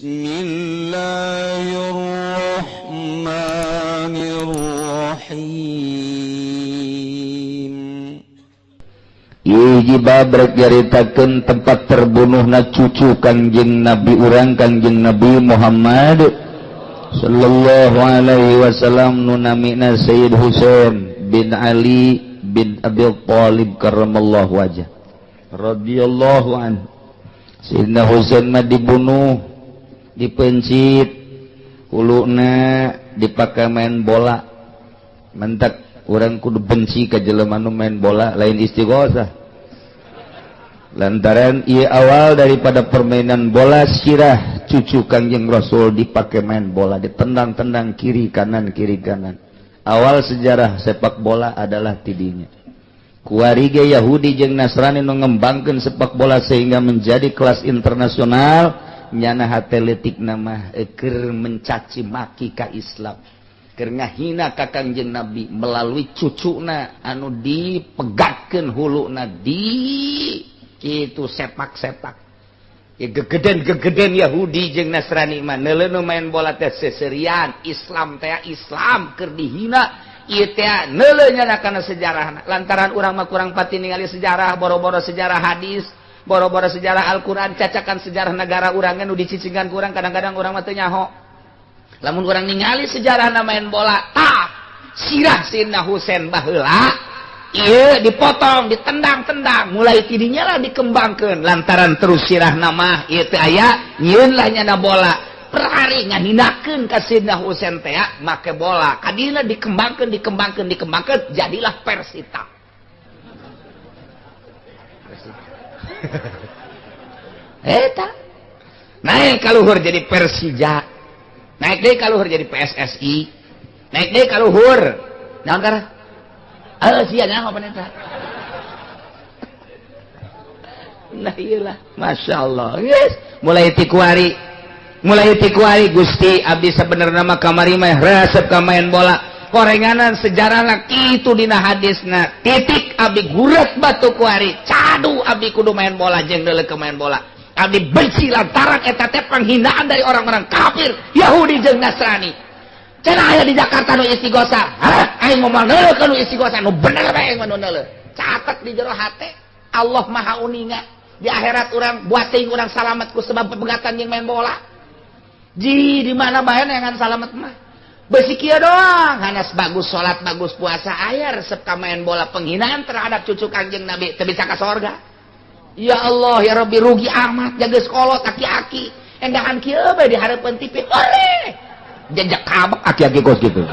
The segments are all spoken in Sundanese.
Bismillahirrahmanirrahim. Hiji babrek nyaritakeun tempat terbunuhna cucu Kangjeng Nabi urang, Kangjeng Nabi Muhammad sallallahu alaihi wasallam, nu namina Sayyid Husain bin Ali bin Abi Thalib karramallahu wajah radhiyallahu anhu. Sayyidina Husain mah dibunuh, dipencit huluna, dipakai main bola. Mentak urang kudu benci ka jelema nu main bola, lain istighosah, lantaran ia awal daripada permainan bola, sirah cucu Kangjeng Rasul dipakai main bola, ditendang-tendang kiri kanan, kiri kanan. Awal sejarah sepak bola adalah tidinya. Kuari ge Yahudi jeung Nasrani nu ngembangkeun sepak bola sehingga menjadi kelas internasional. Nyana hate leutik nama keur mencaci maki ka Islam, keur ngahina ka Kangjeng Nabi melalui cucuna anu dipegatkeun huluna di itu sepak-sepak ya. Gegeden-gegeden Yahudi jeung Nasrani mah neuleuh nu main bola teh seserian Islam teh, Islam keur dihina ieu teh. Neuleuh nyana kana sejarah, lantaran urang mah kurang pati ningali sejarah, boro-boro sejarah hadis, boro-boro sejarah Al-Qur'an, cacakan sejarah negara urang nu dicicingan ku urang, kadang-kadang urang mah teu nyaho. Lamun urang ningali sejarah na main bola, tah sirah Sayyidina Husain baheula iya dipotong, ditendang-tendang. Mulai tidinya lah dikembangkan, lantaran terus sirah nama ieu teh aya nyieun lah nyana bola per hari ngahinakeun ka Sayyidina Husain teh make bola. Kadina dikembangkeun, dikembangkeun, dikembangkeun, jadilah Persita. Eta naik kaluhur jadi Persija, naik deui kaluhur jadi PSSI, naik deui kaluhur naon karah. Sia nyaho paneta. Nah iyalah, Masya Allah. Yes. Mulai tikuari Gusti abdi sebenarnya mah kamari mah resep ka main bola. Korenganan sejarah kitu dina hadisna. Titik abdi guret batu kuari. Cadu abdi kudu main bola jeung deuleu ke main bola. Abdi benci lantaran eta teh penghinaan dari orang-orang kafir Yahudi jeung Nasrani. Cenah aya di Jakarta nu istighosah. Hah, aing moal neuleuh ka nu istighosah, nu bener bae aing mah nu neuleuh. Catet di jero hate, Allah Maha Uninga. Di akhirat urang buat teuing urang salamet ku sebab pegatan jeung main bola. Ji di mana bae neangan salamet mah. Beusi kieu doang, hanas bagus salat, bagus puasa, aya resep ka main bola, penghinaan terhadap cucu Kangjeng Nabi teu bisa ka sorga. Ya Allah ya Rabbi, rugi amat jaga sekolah aki-aki. Endahan kieu bae di hareupeun TV. Hore! Jejak kabek aki-aki kos gitu.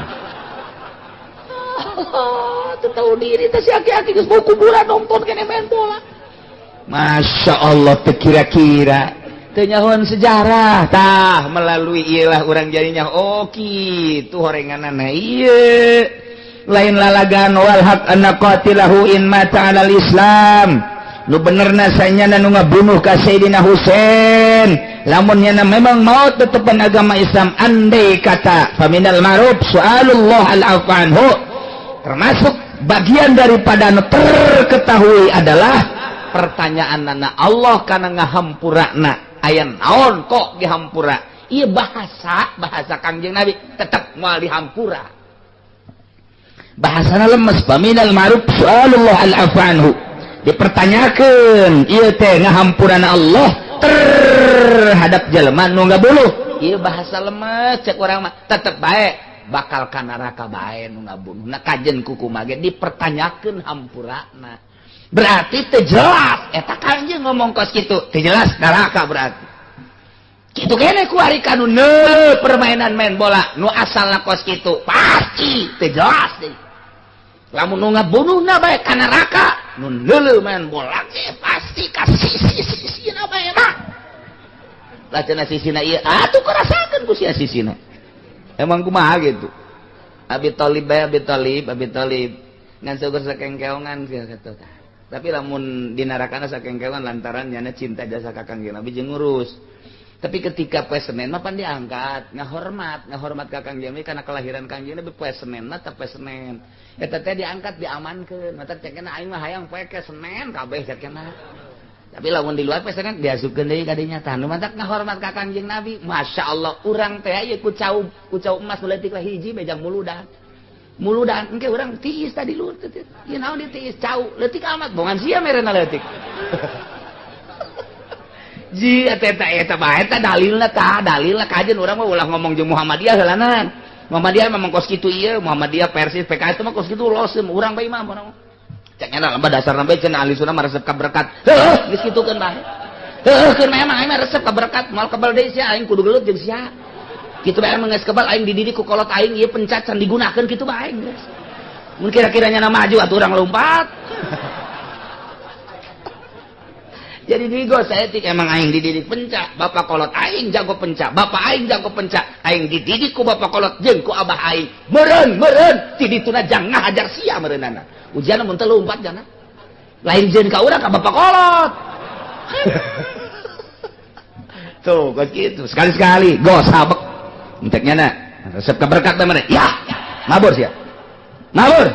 Oh, tahu diri teh si aki-aki geus bau kuburan nonton kene main bola. Masya Allah, teu kira-kira teu nyahoan sejarah tah melalui ieu lah urang jadinya. Oh kitu horenganana ieu lain lalagan wal haq anna qatilahu in mata alal Islam. Nu benerna sanyana nu ngabunuh ka Sayyidina Husain lamun nyana memang maut tetepan agama Islam, andai kata faminal ma'ruf su'alullah al-afu anhu, termasuk bagian daripada nu terketahui adalah pertanyaan nana Allah kana ngahampurana, aya naon kok dihampura. Ieu bahasa bahasa Kangjeng Nabi tetep moal dihampura, bahasana lemes. Faminal ma'ruf su'alullah al-afu anhu, dipertanyakan ieu teh ngahampurana Allah terhadap jelema nu ngabunuh. Ieu bahasa lemes, cek urang mah tetep bae bakal ka neraka bae nu ngabunuh. Nah kajen kuku mage dipertanyakeun hampurana, berarti teu jelas eta Kangjeng ngomong kos kitu teu jelas neraka. Berarti kitu kene kuari kanu neuleuh permainan main bola nu asalna kos kitu pasti teu jelas deui. Lamun nu ngabunuhna bae ka neraka, nu neuleuh main bola ge pasti ka sisi-sisina bae mah. Lah cenah sisina ieu atuh karasakeun ku sia sisina. Emang kumaha gitu. Abi Thalib bae, Abi Thalib, Abi Thalib ngan syukur sakengkeongan sia kitu. Tapi lamun di nerakana sakengkeongan lantaran nyana cinta jasa ka Kangjeng Nabi jeung ngurus. Tapi ketika poe Senin mah pan diangkat, ngahormat, ngahormat ka Kangjeng Nabi karena kelahiran Kangjeng Nabi poe Senin mah teh poe Senin. Eta teh diangkat, diamankeun. Mata cekena aing mah hayang poe ke Senin kabeh cekena. Tapi lamun di luar pesantren diasupkeun deui ka dinya tah nu mantak ngahormat ka Kangjeng Nabi. Masya Allah urang teh ieu ku cau emas nu leutik lah hiji bejang muludan. Muludan engke urang tiis tadi luhur teh. Ieu naon di tiis cau leutik amat bongan sia merena leutik. Ji eta eta eta bae eta dalilna tah dalilna kajeun urang mah ulah ngomong jeung Muhammadiyah heulanan. Muhammadiyah memang kos kitu ieu, Muhammadiyah Persis PKS mah kos kitu los urang bae mah urang. Cek nya lembah dasar bae cenah ahli sunnah mah resep ka berkat. Heuh geus kitukeun bae. Heuh keun mah aing mah resep ka berkat moal kebal deui sia aing kudu gelut jeung sia. Kitu bae mah geus kebal aing dididik ku kolot aing ieu pencat can digunakeun kitu bae geus. Mun kira-kira nya maju atuh urang lompat. Jadi digo saya tik emang aing dididik pencak, bapak kolot aing jago pencak, bapak aing jago pencak, aing dididik ku bapak kolot jeung ku abah aing. Meureun meureun ti dituna jang ngahajar sia meureunana. Ujian mun teu lompat jana. Lain jeung ka urang ka bapak kolot. Tuh, kos kitu. Sekali-sekali go sabek. Entek nyana. Resep ka berkat teh mana? Ya. Mabur sia. Mabur.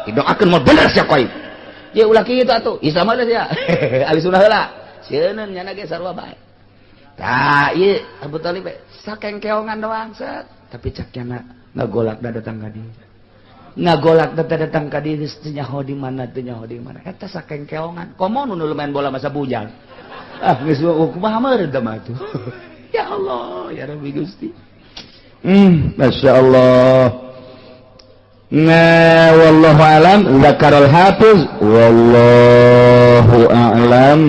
Didoakeun moal bener sia koin. Ya ulah kitu atuh. Islam heula sia. Ahli sunnah heula. Sieun nyana ge sarua bae. Tah ieu Abu Thalib sakengkeongan doang set. Tapi cak nyana ngagolak da datang ka dieu. Ngagolak da datang ka dieu geus teu nyaho di mana teu nyaho di mana. Eta sakengkeongan. Komo nu main bola masa bujang. Ah geus kumaha meureun teh mah atuh. Ya Allah, ya Rabbi Gusti. Masya Allah. Nah, wallahu alam, zakarul hafiz, wallahu a'lam.